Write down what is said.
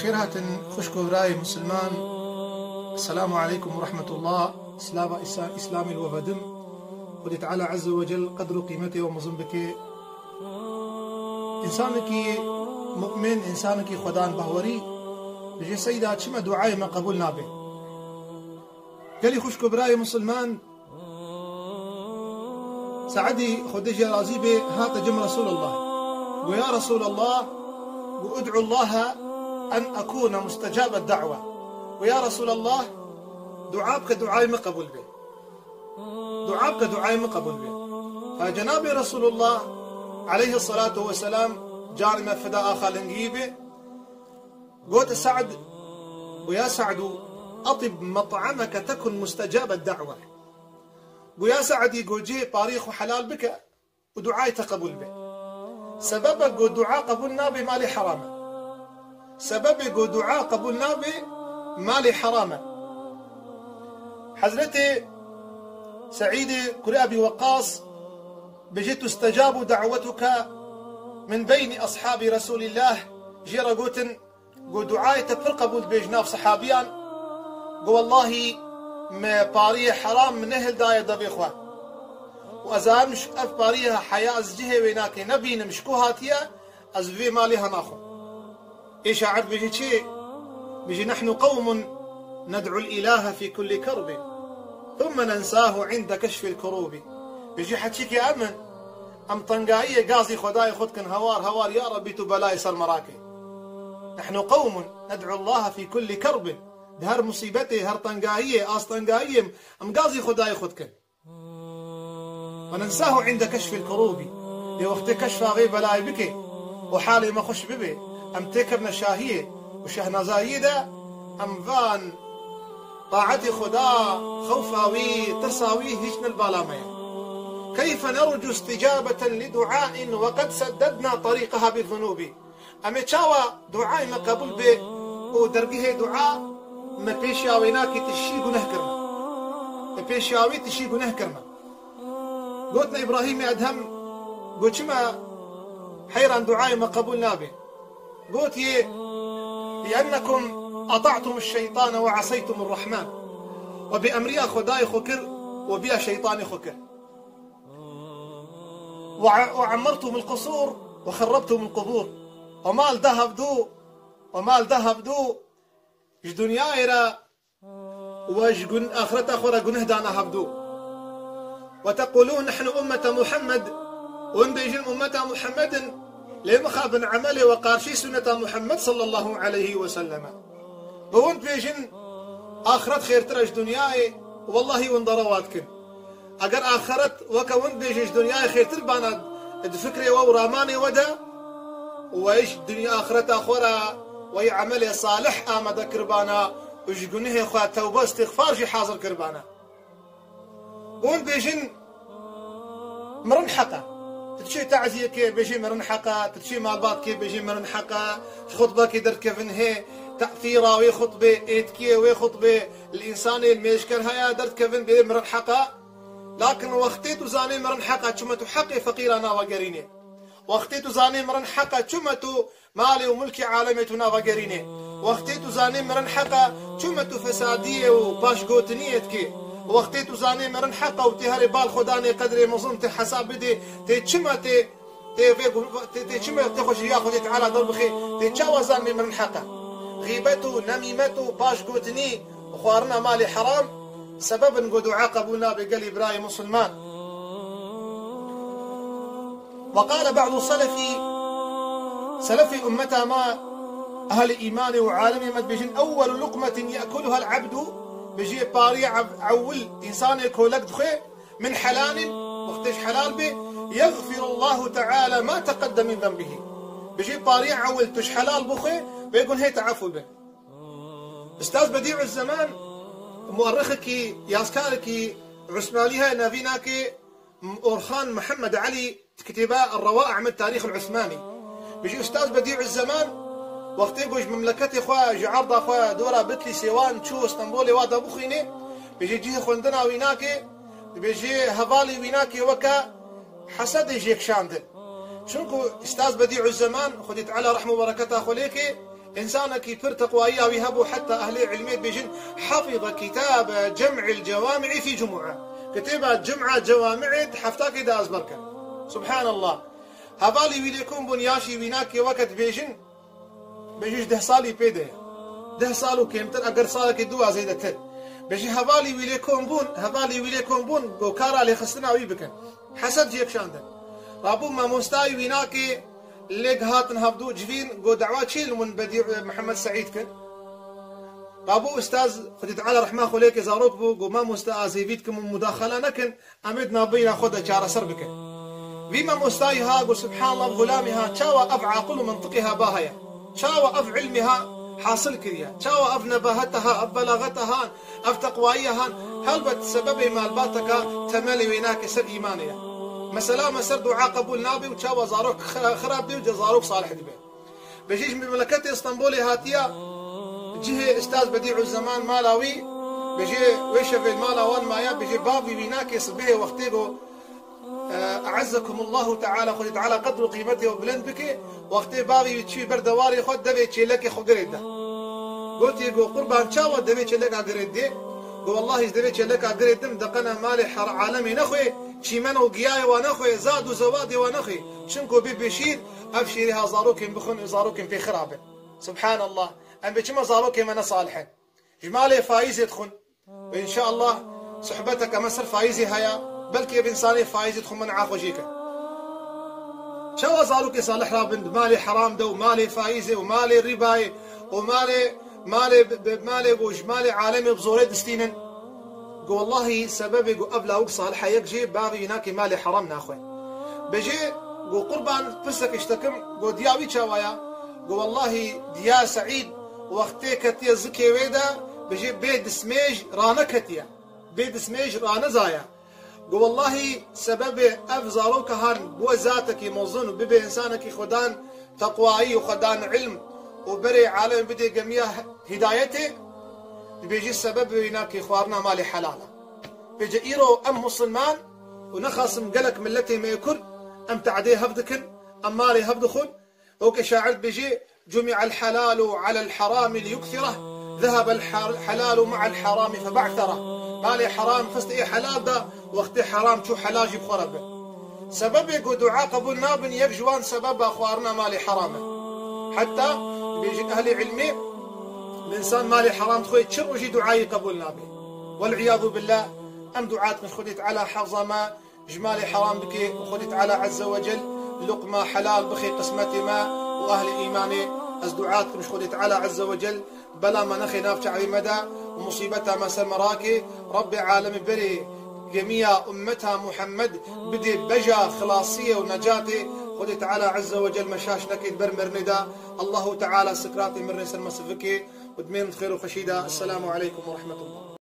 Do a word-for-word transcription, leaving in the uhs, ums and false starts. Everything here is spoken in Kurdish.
Xêr hatin xwişk û birayê misilman. Esselamu aleykum we rehmetullah. Silava Îsa-, Îslamê li we vedim. Xwedê Teala Azze ve Cel qedr û qîmetê we mezin bike. Însanekî mu'min, însanekî Xwedan bahwerî, bêje, Seyda, çima duayê me qebûl nabe? Gelî xwişk û birayê misilman, Se'dî, Xwedê jê razî be, hate cem Resûlullah. Got, ya Resûlullah, got, ud'u Allahe en ekûne mustecabe da'we. Got, ya Resûlullah, dua bike, duayê min qebûl be. Dua bike, duayê min qebûl be. Fa cenabê Resûlullah aleyhisselatu vesselam, canê me fida axa lingiyî be, got, Se'd, got, ya Se'du, etib met'ameke tekun mustecabe da'we. Got, ya Se'dî, got, cihê pariyê xwe helal bike û duayê te qebûl be. Sebebê ku dua qebûl nabe malê heram e. Sebebê ku dua qebûl nabe malê heram e. Hezretê Seîdê kurê Ebî Weqqas bêje, "Tustecabu da'wetuke min beynî eshabî Resûlîllah." Jê re gotin, Got, duayê te pir qebûl dibe ji nav sehabiyan. Got, wellahî me pariyê heram min nehildaye devê xwe. Û ez zanim ji ev pariyê heya ez cihê wê nake nebînim ji ku hatiye, ez vê malê henaxwim. Ê şair dibêje çi? Dibêje, "Nehnu qewmun ned'ul îlahe fî kullî kerbî, thumme nensahu inde keşfîl kurûbî." Dibêje, heçîkê em in, em tengayiyê gazî Xwedayê xwe dikin, hewar hewar, ya Rebbî tu belayê ser me rake. Nehnu qewmun ned'u Allahe fî kullî kerbin. Di her musîbetê, her tengayiyê, astengayiyê em gazî Xwedayê xwe dikin. Ve nensahu inde keşfil kurûbî. Lê wextê keşfa vê belayê bike û halê me xweş bibe, em têkevne şahiyê û şehnazayiyê de, em van taetê Xweda, xewfa wî, tirsa wî hîç ne li bala me ye. Keyfe nercu isticabeten li duain ve qed seddedna terîqeha bi zunûbî. Em ê çawa duayê me qebûl be û dergehê dua me pêşiya wê nake, tişî guneh kirine. Me pêşiya wê tişî guneh kirine. Gotine Îbrahîmê Edhem, got, çima heyran duayê me qebûl nabe? Gotiye, "Liennekum ata'tumuş şeytane ve aseytumur Rahman." We bêemriya Xwedayê xwe kir, we biya şeytanê xwe kir. Ve, ve emmertumul qusur ve xerrabtumul qubur. We mal da hevdu, we mal da hevdu ji dinyayê re we ji gun-, axireta xwe re guneh dana hevdu. Ve tequlûn nehnu ummete Muhammed. Hûn bêjin ummeta Muhammed in, lê mixabin emelê we qarşî sunneta Muhammed sallallahu aleyhi ve selleme. Bi hûn dibêjin axiret xêrtir e ji dinyayê, wellahî hûn derewa dikin. Eger axiret weke hûn dibêjin ji dinyayê xêrtir bana, di fikrê we û ramanê we de, we ji dinya axireta xwe re, we yê emelê salih amade kiribana û ji gunehê xwe tewbe, îstixfar jî hazir kiribana. Hûn dibêjin mirin heq e. Tu diçî taziyekê bêjî mirin heq e, tu diçî malbatkê bêjî mirin heq e, ji xutbekê derdikevin hê, tesîra wê xutbê, êtkiyê wê xutbê, li însanê, li mêjker heye derdikevin bê mirin heq e. Lakin wextê tu zanê mirin heq e, çima tu heqê feqîra navegerînê? Wextê tu zanê mirin heq e, çima tu malê û milkê alemê tu navegerînê? Wextê tu zanê mirin heq e, çima tu fesadiyê û paşgotiniyê dikê? Wextê tu zanê mirin heq e û tê herê bal xwe danê qedrê mezin tê hesab bidê, tê çima tê, tê vê gu-, tê, tê çima tê xwe ji riya Xwedê Teala derbixê, tê çawa zanê mirin heq e? Xîbet û nemîmet û paşgotinî û xwarina malê heram sebeb in ku dua qebûl nabe gelî birayê misilman. Ve qale ba'du selefi, selefê ummeta me, ehlê îmanê û alemê me dibêjin, "Ewwelu luqmetin ye'kuluha'l abdu", bêjê pariyê ev-, ewil însanê kolek dixwe, "min helalin", wextê ji helal bê, "yeğfirullahu teala ma teqeddeme min zenbihi". Bêjê pariyê ewil tu ji helal bixwe, wê gunhê te efû be. Ustaz Bedîuzzeman, muerrixekî, yazkarekî Usmanî heye, navî nake Orxan Mihemed Elî, di kitêba Rewaî min Tarîxil Usmanî. Bêjî Ustaz Bedîuzzeman, wextê ku ji memleketê xwe, ji erda xwe, dora Bitlîsê wan çû Stenbolê wa da bixwînê, bêjî cihê xwendina wî nake, dibêjê hevalê wî nake weke hesedê jê kişandin. Çunku Ustaz Bedîuzzeman, Xwedê Teala rehm û bereketa xwe lê ke, Însanekî pir teqwayiya wî hebû, heta ehlê ilmê dibêjin, "Hafiza kitabe cem'il cewami'i fî cumu'a." Kitêba cum'a cewami'ê di heftakê de ezber kir. Subhanallah. Hevalî wî lê kom bûn, yaşî wînakê weke dibêjin, bêjî ji deh salî pê de ye. Deh sal û kêmtir, eger salekê dû a zêdetir. Bêjî hevalî wî lê kom bûn, hevalî wî lê kom bûn, go kara lêxistina wî bikin. Hesed jê kişandin. Rabû mamostayî wînakê lê gihatin hevdû civîn, go dawa çi li min Bedî Mihemed Seîd kin? Rabû ustaz, Xwedî Teala rehma xwe lê ke, zarok bû, go mamosta, ez hêvî dikim û mudaxala nekin, em ê di navbeyna xwe de çareser bikin. Vî mamostayî ha, go subhanallah, xulamê ha, çawa ev aqil û mintiqê ha ba heye? Çawa ev ilmê ha hasil kiriye? Çawa ev nebahete ha, ev belaxete ha, ev teqwayiye ha? Helbet sebebê malbateka temelê wênakê ser îmanê ye. Mesela me ser dua qebûl nabe û çawa zarok xira-, xirab be û ca zarok salih dibe. Bêjî ji memleketê Stenbolê hatiye, cihê Ustaz Bedî'u Zeman mala wî, bêjê wê şevê li mala wan maye, bêjê bavî wînakê sibihê wextê go, e, "E'ezzekumullahu Teala", Xwedê Teala qedr û qîmetê we bilind bike, wextê bavî wî çûyî ber dewarê xwe, devê çêlekê xwe girê de. Gotî go, "Qurban, çawa devê çêleka girê dê?" Go, "Wellahî, ez devê çêleka girê dim, deqena malê her alemê nexwê, çîmen û giyayê wa nexwê, zad û zewadê wa nexwê. Çimko bê bê şîr, ev şîrê ha zarokên bixwin û zarokên pê xirab in." Subhanallah. Em bê çima zarokê me ne salih in? Ji malê faîzê dixwin. Û înşallah sohbeteke me ser faîzê heye. Belkî ev însanê faîzê dixwin, min a xwe jê kir. Çawa zarokê salih rabin di malê heram de û malê faîzê û malê rîbayê û malê, malê bi, bi, malê ku ji malê alemê bi zorê distînin? Go wellahî sebebê ku ev lawik salih e, yek jê bavê wînakê malê heram naxwe. Bêjê go, "Qurban, pirsek ji te kim, go diya wî çawa ya?" Go, "Wellahî diya Seîd wextê ketiye zikê wê de, bêjê bê dismêj raneketiye. Bê dismêj ranezaye." Go, "Wellahî sebebê ev zaroka han bû zatekî mezin û bibe însanekî xwedan teqwayî û xwedan ilm û berê alem bidê gemiya hidayetê, dibêjî sebebê wînakê xwarina malê helal e." Bêje îro em musulman û nexasim gelek milletê me yê Kurd, em te'dê hev dikin, em malê hev dixwin. Weke şair dibêjê, "Cumi'el helalu alel herami liyukthireh, zehebel her-, helalu ma'el herami feba'thereh." Malê heram xist ê helal da, wextê heram çû helal jî bi xwe re bir. Sebebê ku dua qebûl nabin, yek ji wan sebeba xwarina malê heram e. Heta dibêjin ehlê ilmê, bi însan malê heram dixwe, çi rojî duayî qebûl nabe. Wel iyadu billah, em dua dikin Xwedê Teala hefza me ji malê heram bike û Xwedê Teala Azze ve Cel luqma helal bixe qismetê me û ehlê îmanê. Ez dua dikim ji Xwedê Teala Azze ve Cel bela me nexe nav çavê me de û musîbeta me ser me rake. Rabbê alemê berê gemiya ummeta Muhammed bidê beja xilasiyê û necatê. Xwedê Teala Azze ve Cel me şaş neke di ber mirinê de. Allahu Teala sikratê mirinê ser me sivike û dimên di xêr û xweşî de. Esselamu aleykum ve rahmetullah.